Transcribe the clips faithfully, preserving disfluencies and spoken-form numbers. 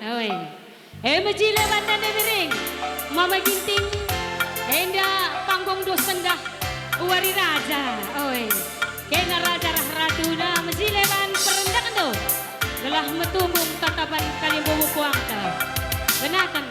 Oi. E mejile banta nde Biring, Mama Ginting, enda panggung dos sendah uari raja. Oi. Kena raja rah ratuna mejile ban perendakenndu. Gelah metumbung tatapan kalimbubu kuangta. Benaken.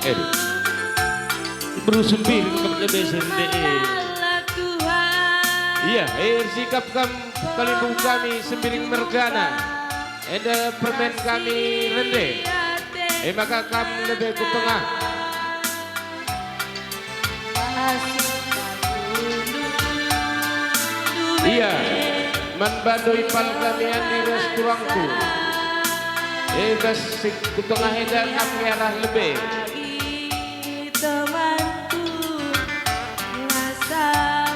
Edu. Beru Sembiring kap lebe sende e. Ia, ersikap kam kalimbubu kami Sembiring mergana. Enda permen kami rende. E maka kam lebe ku tengah. Ia, man bando ipal kami Andi ras turangku. E bas si ku tengah enda kami arah lebe. Temanku ngasa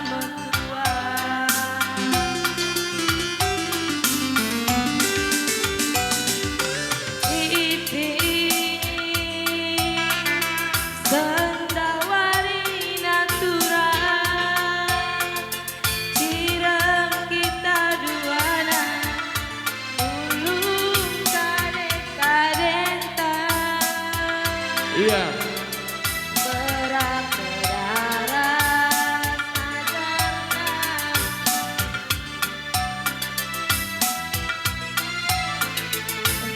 mekuah. Iting sendawari natura, cirem kita duana, ulung kade-kadenta. Ia. Berang-berang ajarna.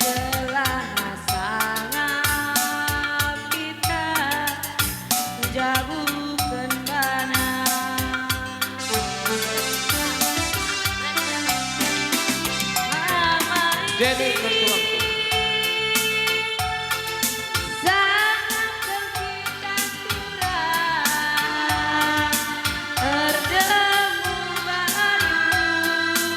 Gelah sangap kita jabuken bana. Jadi, perjuangku. Sangap kita Erdemu balu,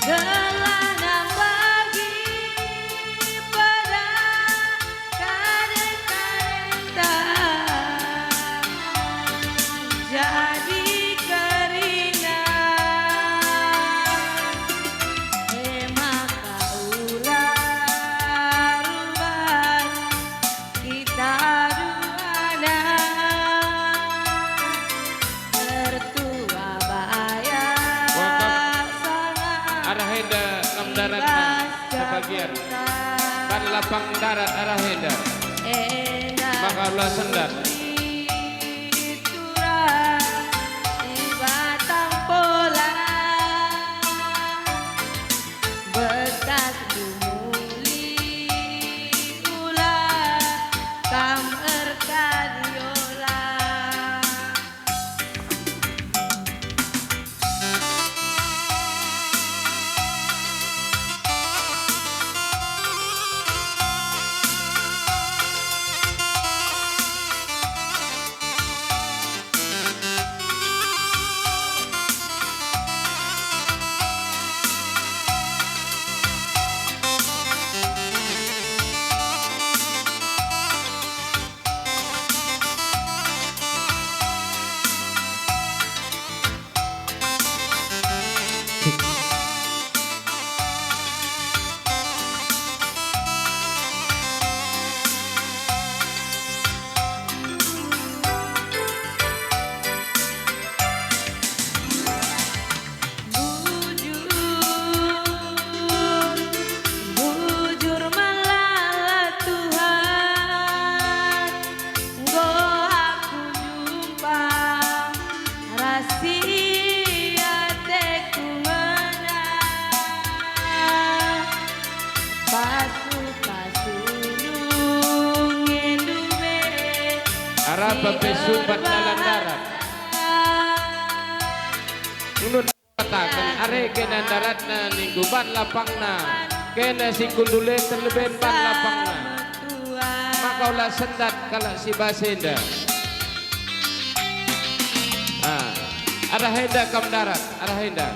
gelah nambagi pada kade-kadenta jadi kerina. E maka ula ruban kita duana tertua baya. Wakaf. Arah enda kam daratna sebagian. Ban lapang darat arah enda. Maka ula sendat. Turang di batang pola. Bekas dumuli ula kam erkadiola. Arah pe sumbat dalan darat. Nunut kataken, are kena daratna ningku ban lapangna, kena si kundule terleben ban lapangna. Maka ola sendat kalak si bas enda. Ah, arah enda kam darat, arah enda.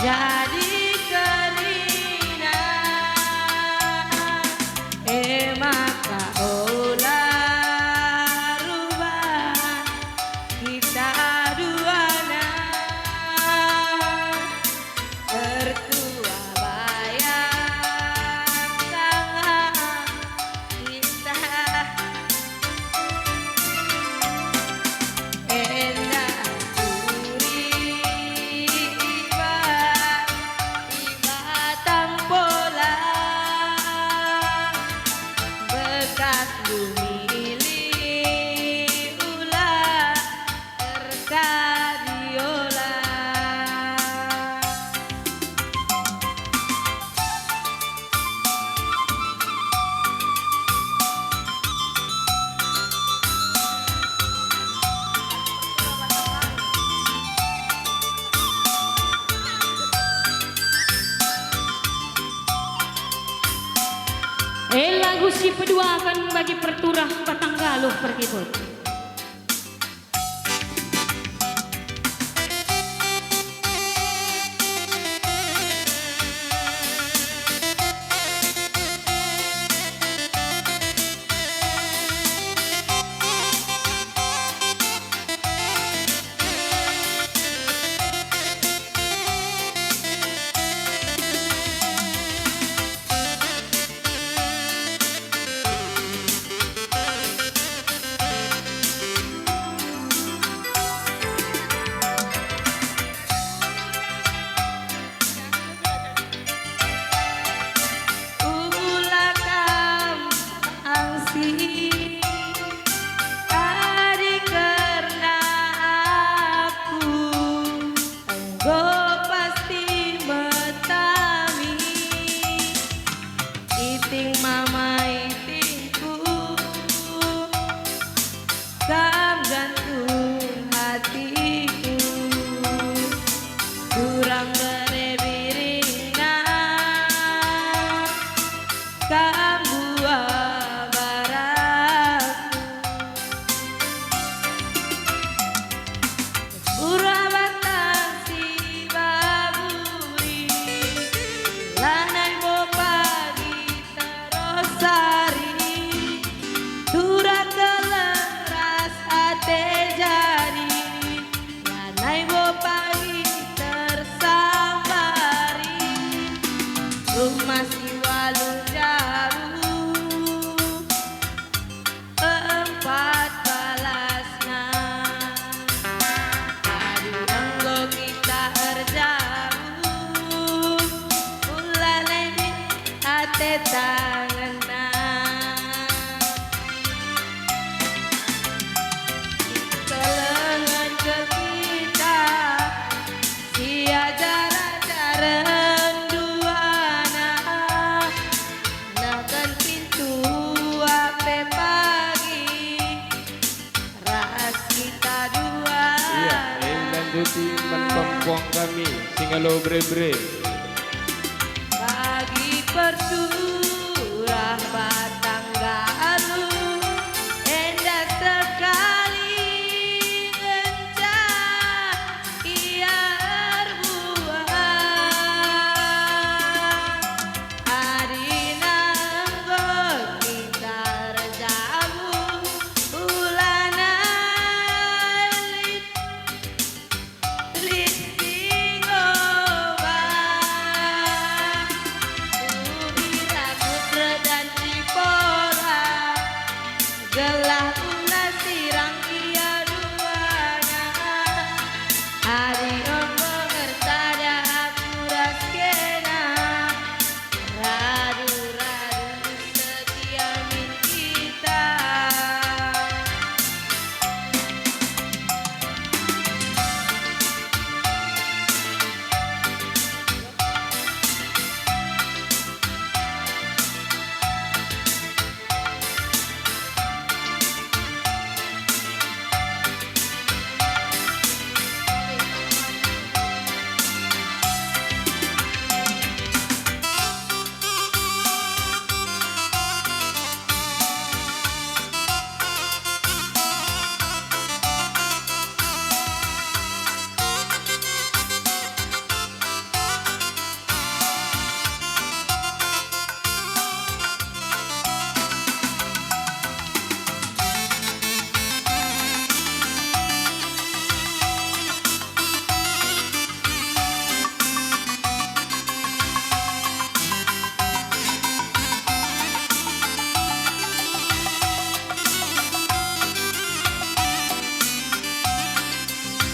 Jadi kerina, e maka ola ruban kita duana. Ertua bayang sanga kita. Enda turi iba, iba tampola, bekas lumili ula erkadiola. E lagu si peduaken bagi perturah Batang Galuh perkibut. Ula kam angsi, adi kerna aku enggo pasti metami. Iting mama itingku, kam jantung hatiku, turang bere biringna, kam buah baraku. Ura batang si baburi, lanai bo pagi terosari, tura keleng ras ate jadi, lanai bo pagi tersambari, rumah si walu jauh. Empat balasna. Adi enggo kita erjauh, ula lebe ate tangenna. Kelengen ke kita, siajar-ajaren duana. Neken pintu ape pagi ras kita dua. Iya, eh, lanjuti man pempuang kami, Singalo Bere-bere. Bagi perturah Batang Galuh, enda sekali ngenca ia erbuah. Adina enggo kita erjauh, ulana lit, lit si ngoba. Tuhir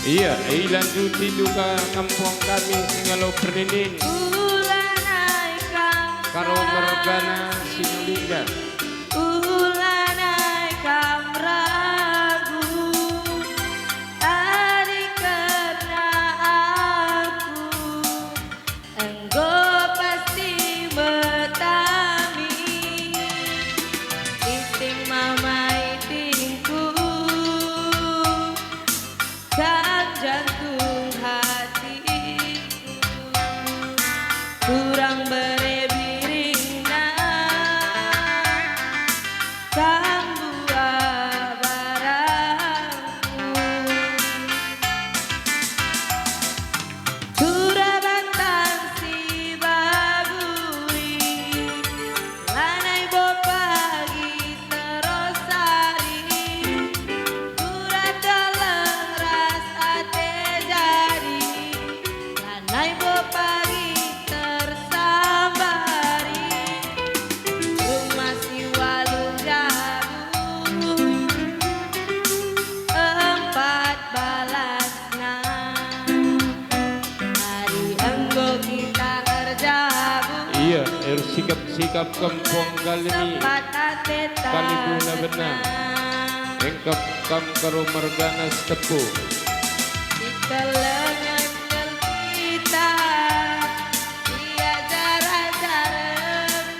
Ia, ilanjuti juga kampuang kami Singalo Perninin. Karo mergana Sinulinga. Ulanai kam ragu, adi kerna aku enggo pasti metami. Iting mama itingku, kam jantung hatiku, turang bere biringna, kam buah barangku. Tura batang si baguri, lanai bo pagi terosari, tura teleng ras ate jadi, lanai bo pagi tersambari, rumah si walu jabu, empat balas. Nah, adi enggo kita erjabu, ia, ersikap-sikap kempuang kalimi, tempat ate kalimbuna benar. Engkap kam karo mergana Sitepu. Sikelengen kita, ia jara-jara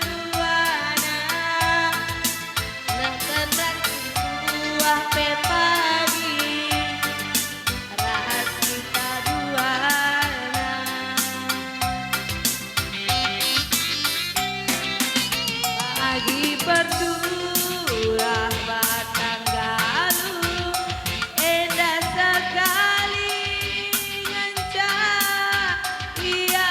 duana. Nehken ranting buah pe pagi, ras kita duana. Pagi perturah batang galuh, enda sekali ngenca ia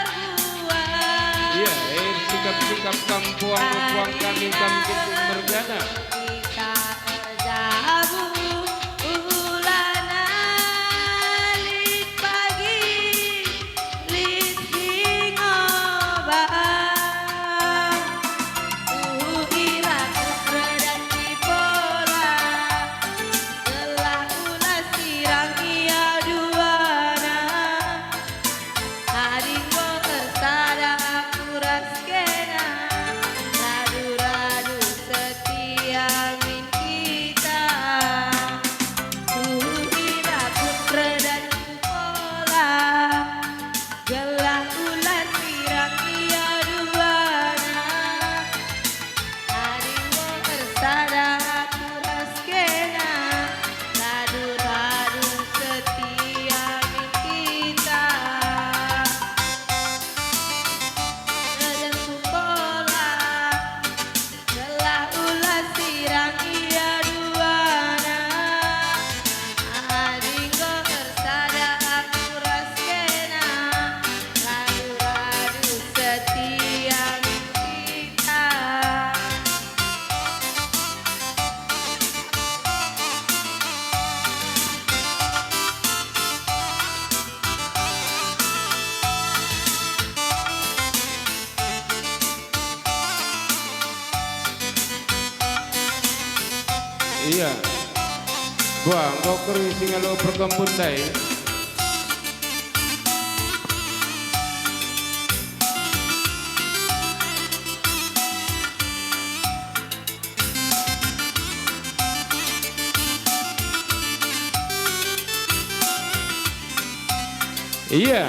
erbuah. Ia, eh, sikap-sikap kam puang-puang kami kam gending mergana. Kita erjabu ulana lit pagi, lit si ngobah. Tuhu ira ku perdan si pola, gelah ula sirang ia duana. Adi enggo ersada aku ras kena, radu-radu setia min kita. Tuhu ira ku perdan ku pola, gelah ula sirang ia duana. Adi enggo ersada aku ras kena, radu-radu setia min kita. Perdan ku pola, gelah ula sirang ia duana. Adi enggo ersada aku ras kena, radu-radu setia min kita. Ia. Buah, enggo keri si ngalo perkempun ndai. Ia.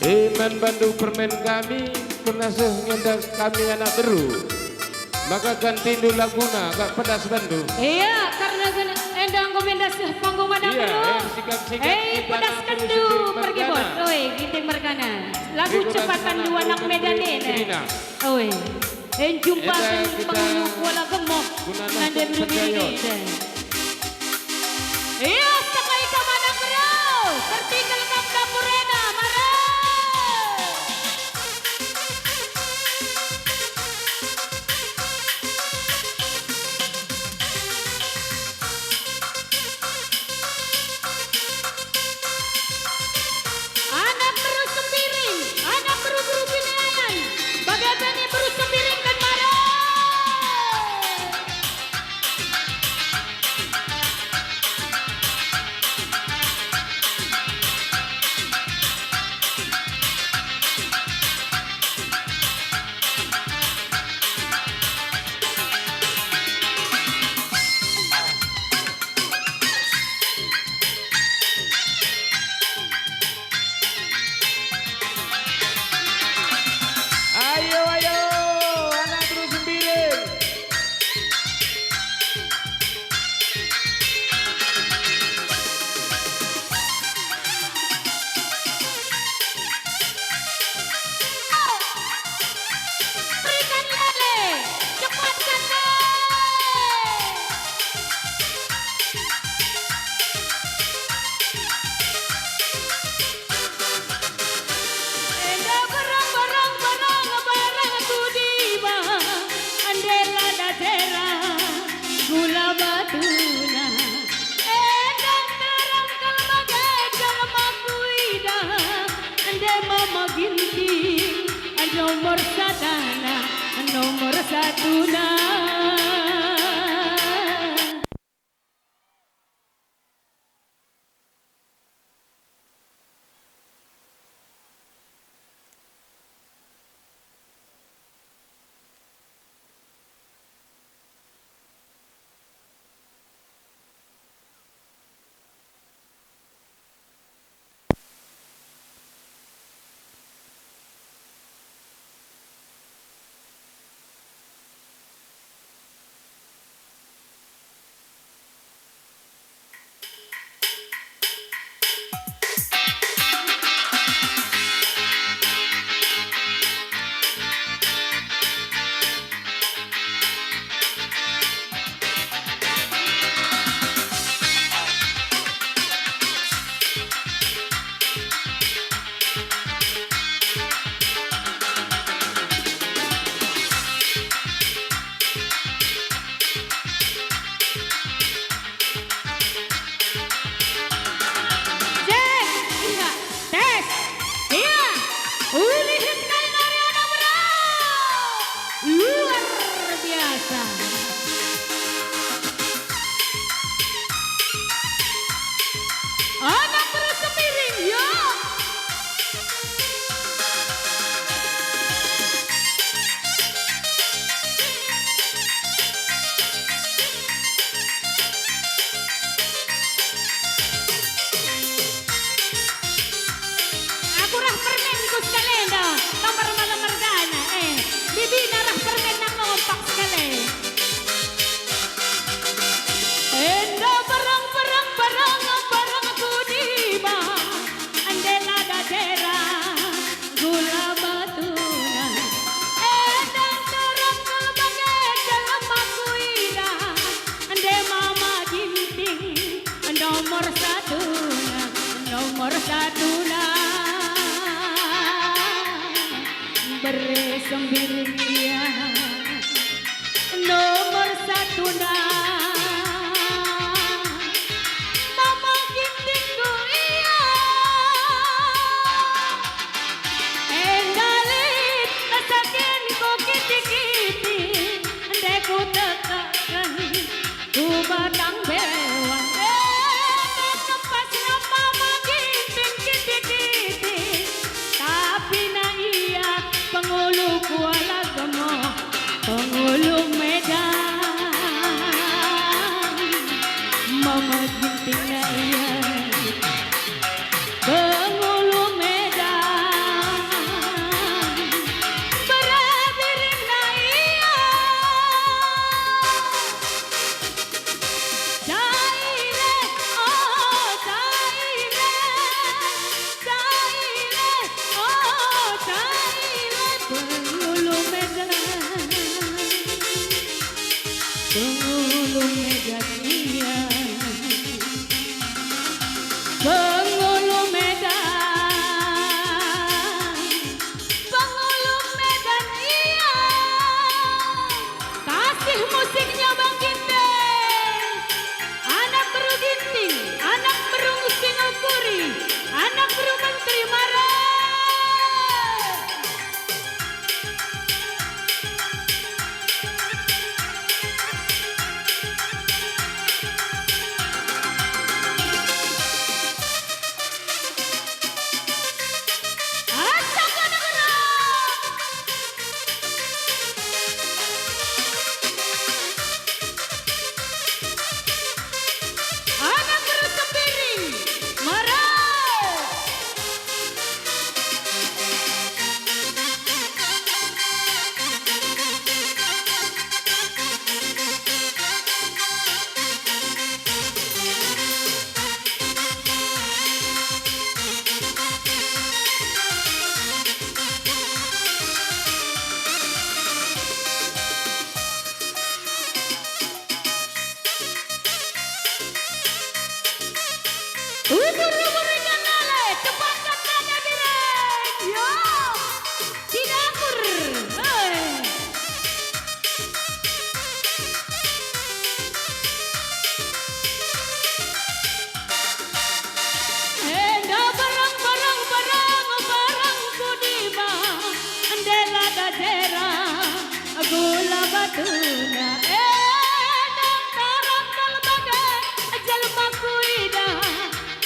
E, man bandu permen kami, pernah seh ngenda kami anak beru. Maka kantindu laguna, agak pedas bandu. Ia, karna gen-, enda enggo menda seh panggung anak beru. Ia, e, sikap-sikap. E, kita pedasken anak beru du, si pergi mergana. Bot. Oi, Ginting mergana. Lagu cepatan dua anak Medan e. Oi. Enjumpa enda kita pengulu kuala gemuk, guna nande nangkep beru bini pegayon. Enda. Ia, sekai kam anak beru, tertinggal kam dapur enda, mara. Anak beru Sembiring, anak beru-beru Binayan, bage pe ni beru Sembiring kan mara. Nomor satuna, nomor satuna. Cek, iya, tes, iya, ulih sekali dari anak bro. Luar biasa. Anak bro Sembiring, yo. Aku rah permenku sekali enda, nomor malam mergana, eh. Bibina rah permen nang lompak sekali. Enda barang, barang, barang, barang ku diba, ende lada jera gula batuna. Enda nterem bage jelma ku ida, ende Mama Ginting nomor satuna, nomor satuna. Bere Sembiring ia nomor satuna. Mama Gintingku ia. Enda lit sakenku kiti-kiti, ende kutekeken ku batang bewang. Eh, kempas ngapa magipin kiti-kiti, tapi na ia pengulu Kuala Gemo, pengulu Medan. Tuna, eh, nang tarap kal bage jelma kuidah,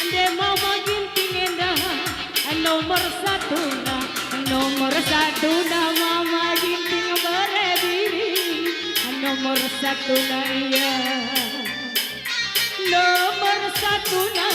ende Mama Ginting enda nomor satuna, nomor satuna Mama Ginting bere diri, nomor satuna ia, nomor satuna